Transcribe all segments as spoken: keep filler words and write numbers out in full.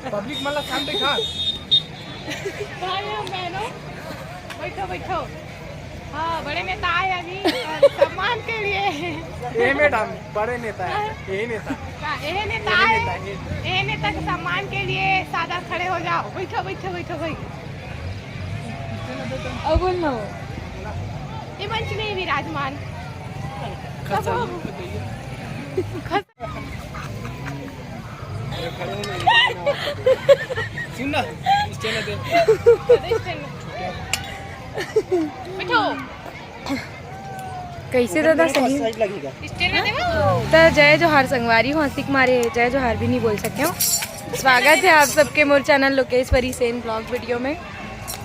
Public मन ला शांत देखा। भाई और बहनों, बैठो, बैठो। हाँ, बड़े नेता आए अभी, और सम्मान के लिए। ए मैडम, बड़े नेता है, यही नेता। का, ए नेता ये आए, नेता, ये नेता। ए नेता के सम्मान के लिए सादा खड़े हो जाओ। बैठो, बैठो, बैठो भाई। और बोल ना वो। ये मंच में ही विराजमान। खस-, सुन ना, stand दे। बैठो। कैसे दादा, सही? त जय जोहार संगवारी हो, हंसी के मारे जय जोहार भी नहीं बोल सके हो। स्वागत है आप सबके मोर channel Lokeshwari Sen blog video में।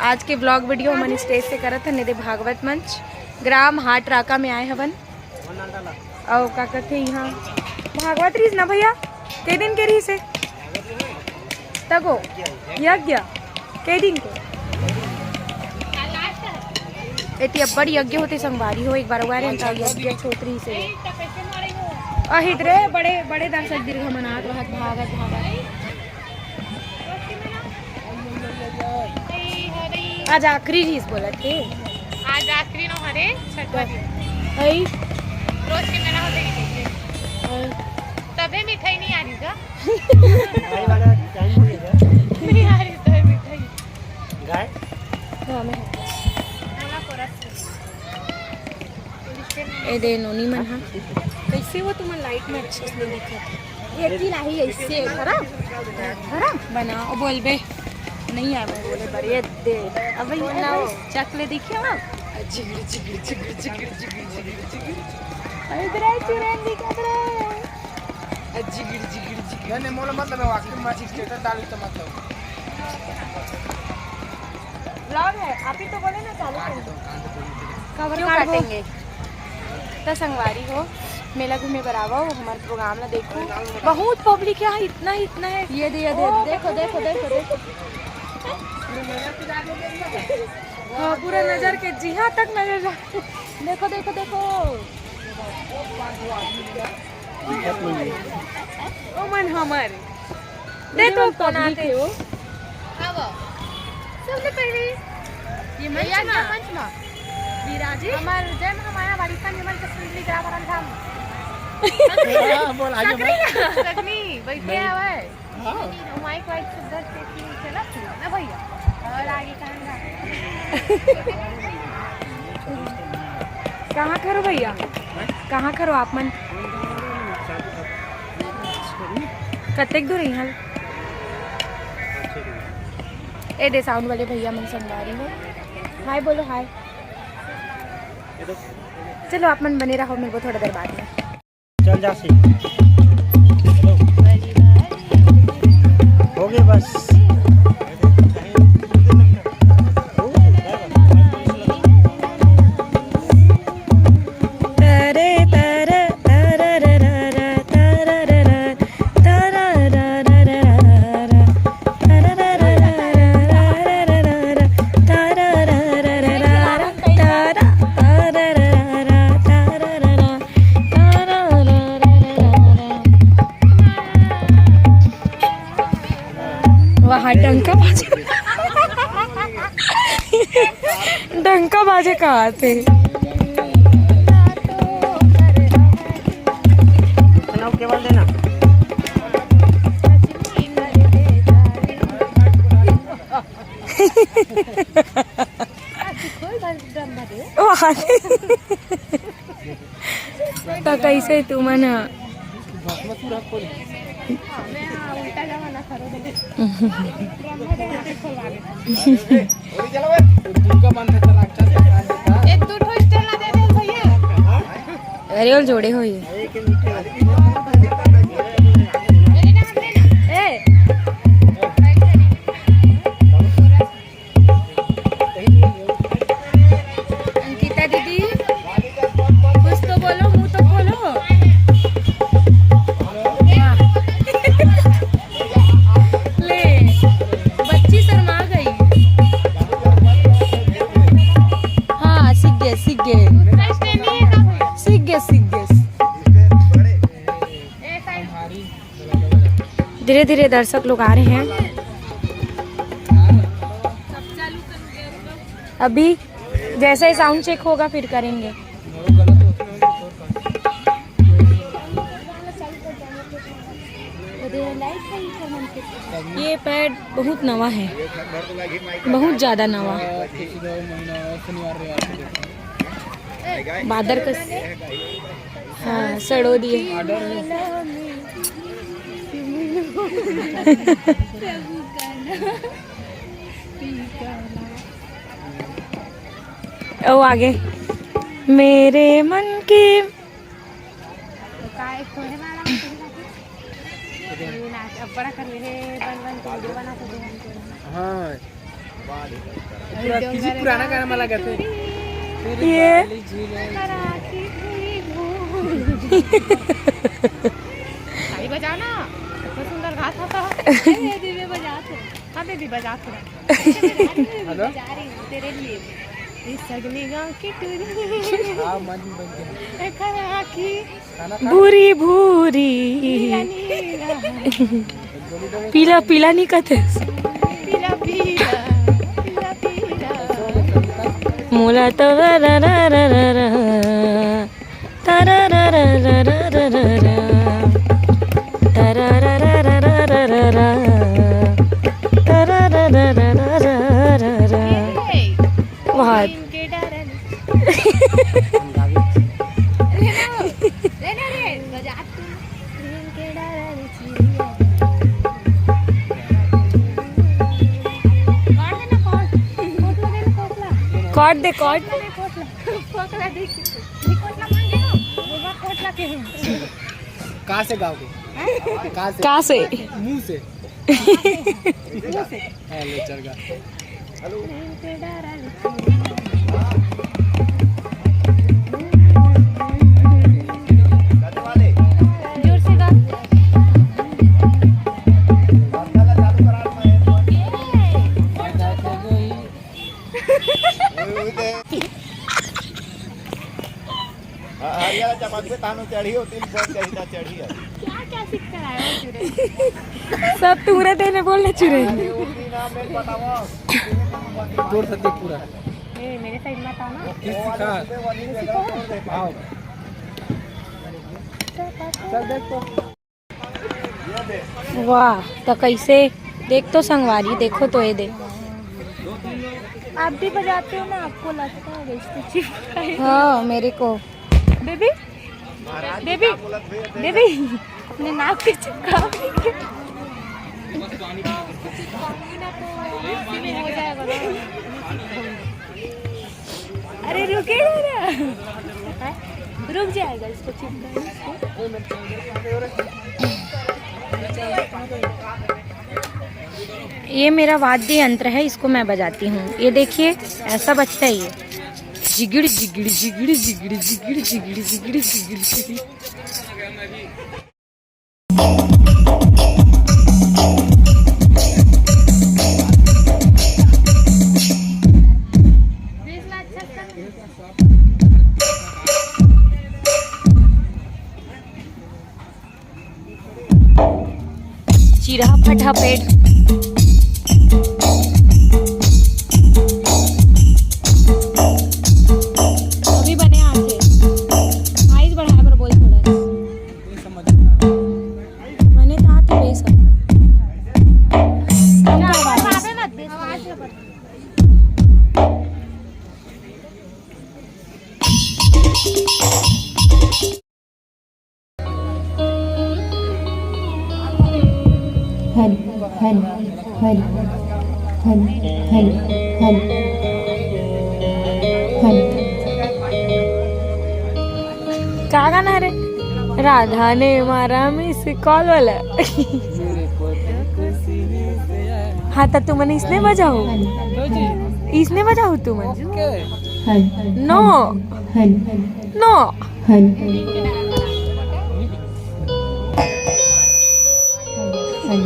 आज के ब्लॉग वीडियो हमन स्टेज से करत हन, एदे भागवत मंच, ग्राम हाट राका में आए हवन। अउ का कथे इहाँ भागवत रहिस ना भैया, के दिन के रहिस हे? तगो यज्ञ के दिन के? एती अब्बड़ यज्ञ होथे संगवारी हो, एक बार अउ आए रहेन त यज्ञ होत रहिस हे। अहित रे बड़े बड़े दर्शक दीर्घ मनात रहत भागत भागत। आज आखिरी रहिस बोलत हे। आज आखिरी नो हरे, छठवा दिन। हई। रोज के मेला होथे कि नहीं? हई। तभे मिठाई नहीं आ रही का? भाई वाला टाइम हो गया। नहीं आ रही तो है मिठाई। गाय? हाँ, मैं हूँ। मोला को रस। एदे नोनी मन हा। कैसे वो तुमन लाइट में अच्छे से नहीं दिखत? ये की लाही ऐसे धरा, धरा। बना, ओ बोलबे। नहीं आवे बोले बर, ये दे। अब ये ना चकले दिखे ना। जिगड़, जिगड़, जिगड़, जिगड़, जिगड़, जिगड़, जिगड़। अरे इधर आए, चुड़ैल दिखा, इधर आए। जिगड़, जिगड़, जिगड़। नहीं, नहीं, मोला मत लगाओ, आखिर में status डाली तो मत लगाओ। ब्लॉग है, आप ही तो बोले ना चालू करो। काट दो, काट दो, काट दो। कवर क्यों काट दो। काटेंगे? त संगवारी हो, मेला घूमे बर आवव, हमर प्रोग्राम ला देखो। बहुत पब्लिक है, इतना, इतना है। ये दे, ये दे, ओ, देखो, देखो, देखो, देखो। हाँ, पूरा नजर के जिहाँ तक नजर जा। देखो, देखो, देखो। ओ मन हमर। दे तो पब्लिक आते हो। आवा। सबले पहले ये मंच भैया मा। मंच मा। विराजी। हमर जय महामाया वाली संग हमर के सुंदरी ग्राम राम धाम। हाँ, बोल, आगे बोल। सगनी, सगनी, बैठे हवय। हाँ। माइक वाइक सुंदर से की चला ना भैया। और आगे कहाँ जा? कहाँ खरो भैया? कहाँ खरो आप मन? कतेक दूर इहाँ? ए दे साउंड वाले भैया मन संगवारी हो। हाय बोलो, हाय। चलो, आप मन बने रहो, मिलबो थोड़ा देर बाद में। चल जा सी। हो गए बस। वहाँ डंका बाजे। डंका बाजे कहाँ से? सुनाओ, केवल देना। वहाँ। त कैसे तुमन ह? अरे, ओल जोड़े होई। ए। अंकिता दीदी, कुछ तो बोलो, मुंह तो खोलो। वाह। ले, बच्ची शर्मा गई। हाँ, सीख गए, सीख गए। सीख गए, सीख गए। धीरे दर्शक लोग आ रहे हैं। अभी जैसे ही साउंड चेक होगा, फिर करेंगे। ये पैड बहुत नवा है, बहुत ज़्यादा नवा। बादर का स-, हाँ, सड़ो दिए। ओ आगे, मेरे मन की। तो का एक थोड़े वाला हम कहीं जाके? ये नाच अब बड़ा कर ले, हे बन बन के वीडियो बना तो दे हमको। हाँ। पूरा किसी पुराना गाना में लगा थे। ये। तारी बजाओ ना, इतना सुंदर गात होता। अरे, दिव्य बजा तो। हाँ, बेबी, बजा थोड़ा। हेलो? बजा रही हूँ तेरे लिए। इस सगली गाँव की टूरी। हाँ, मन बन गया। एकर आँखी खाना खा? भूरी भूरी। नीला नीला। पीला पीला नहीं कहते। पीला पीला, पीला पीला। मोला तो रा रा रा रा रा रा। तारा रा रा रा रा रा रा रा। तारा रा रा रा रा रा रा रा। तारा रा रा रा रा रा रा रा। ए, बहुत। इनके डरन। लेना, लेना रे, बजा तू। इनके डरन चिड़िया। कॉर्ड दे ना, कॉर्ड। कोटला दे ना, कोटला। कॉर्ड दे, कॉर्ड। कोटला दे, कोटला। कोटला दे। ये कोटला मांगे हो? वो बा कोटला के हो। कहाँ से गाओगे? हैं? कहाँ से? कहाँ से? मुंह से। मुंह से। हाँ, ले चल गा। जोर से गा। हरियाणा चमक से तानू चढ़ी हो, तीन सौ चढ़ी ना चढ़ी है। क्या क्या सीख कर आए हो चुरे? सब तुमरे देने बोलने चुरे। अरे, उर्दू नाम में बताओ। तोड़ सकते पूरा। ए, मेरे साइड में था ना। किस सिखा? आओ। चल देख तो। वाह, तो कैसे? देख तो संगवारी, देखो तो ये दे। आप भी बजाते हो ना, आपको लगता है इसको चिपकाए। हाँ, मेरे को। बेबी, बेबी, बेबी, अपने नाक पे चिपका। हो जाएगा ना। अरे रुके ना, रुक जाएगा, इसको चिपका। ये मेरा वाद्य यंत्र है, इसको मैं बजाती हूँ। ये देखिए, ऐसा बजता है ये, जिगिड़ जिगिड़ जिगिड़ जिगिड़ जिगिड़ जिगिड़ जिगिड़ जिगिड़। चिरहा फटहा पेट। अभी बने आथे। आइज बढ़ाए बर बोल थोड़ा। बने तो आथे बेस। हल, हल, हल, हल, हल, हल, हल। का गाना है रे? राधा ने मारा मिस कॉल वाला। हाँ, तो तुमन इसने बजाओ, इसने बजाओ तुमन। हल, नो। हल, नो। हल। हल,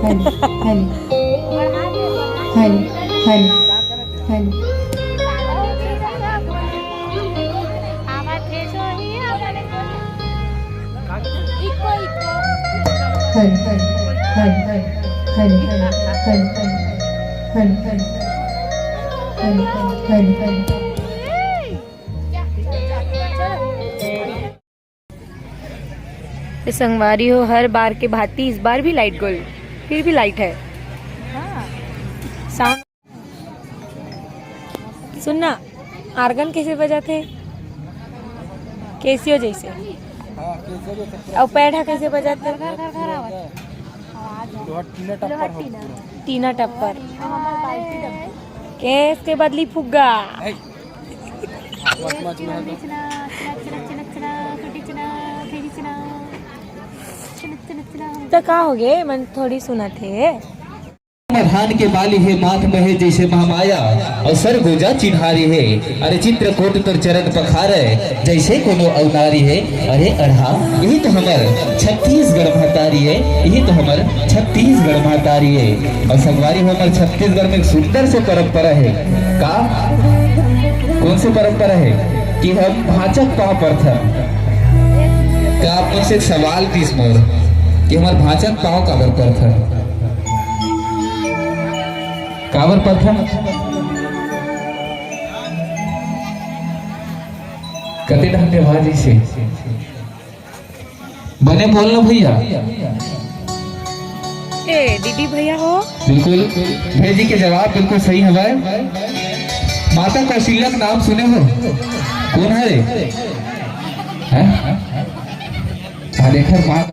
हल, हल। हल, हल, हल। हल, हल। हरि हरि हरि हरि हरि हरि हरि हरि हरि हरि। तो संगवारी हो, हर बार के भांति इस बार भी लाइट गोल, फिर भी लाइट है। हाँ। साउंड सुनना, आर्गन कैसे बजाते? केसियो जैसे। अउ पैड ह कैसे बजाते? टीना टप्पर। केस के बदली फुग्गा। तो का हो गे? मन थोड़ी सुनत हे। धान के बाली हे, माथ में हे जैसे महामाया, अउ सरगुजा चिन्हारी हे। अरे चित्रकूट तोर चरण पखारे, जैसे कोनो अवतारी हे। अरे अढ़ा, यही तो हमर छत्तीसगढ़ महतारी हे, यही तो हमर छत्तीसगढ़ महतारी हे। अउ संगवारी हो, हमर छत्तीसगढ़ में एक सुंदर से परंपरा हे। का? कौन से परंपरा हे? कि हम भांचा के पाँव परथन। त आप मन से एक सवाल दिस मोर कि हमर भांचा के पाँव काबर परथन? काबर परथन? कते धन्यवाद इसे। बने बोल लो भैया। ए दीदी भैया हो। बिल्कुल, भैया जी के जवाब बिल्कुल सही हवय। माता कौशल्या के नाम सुने हो? कौन है रे? हैं? हाँ, देख माँ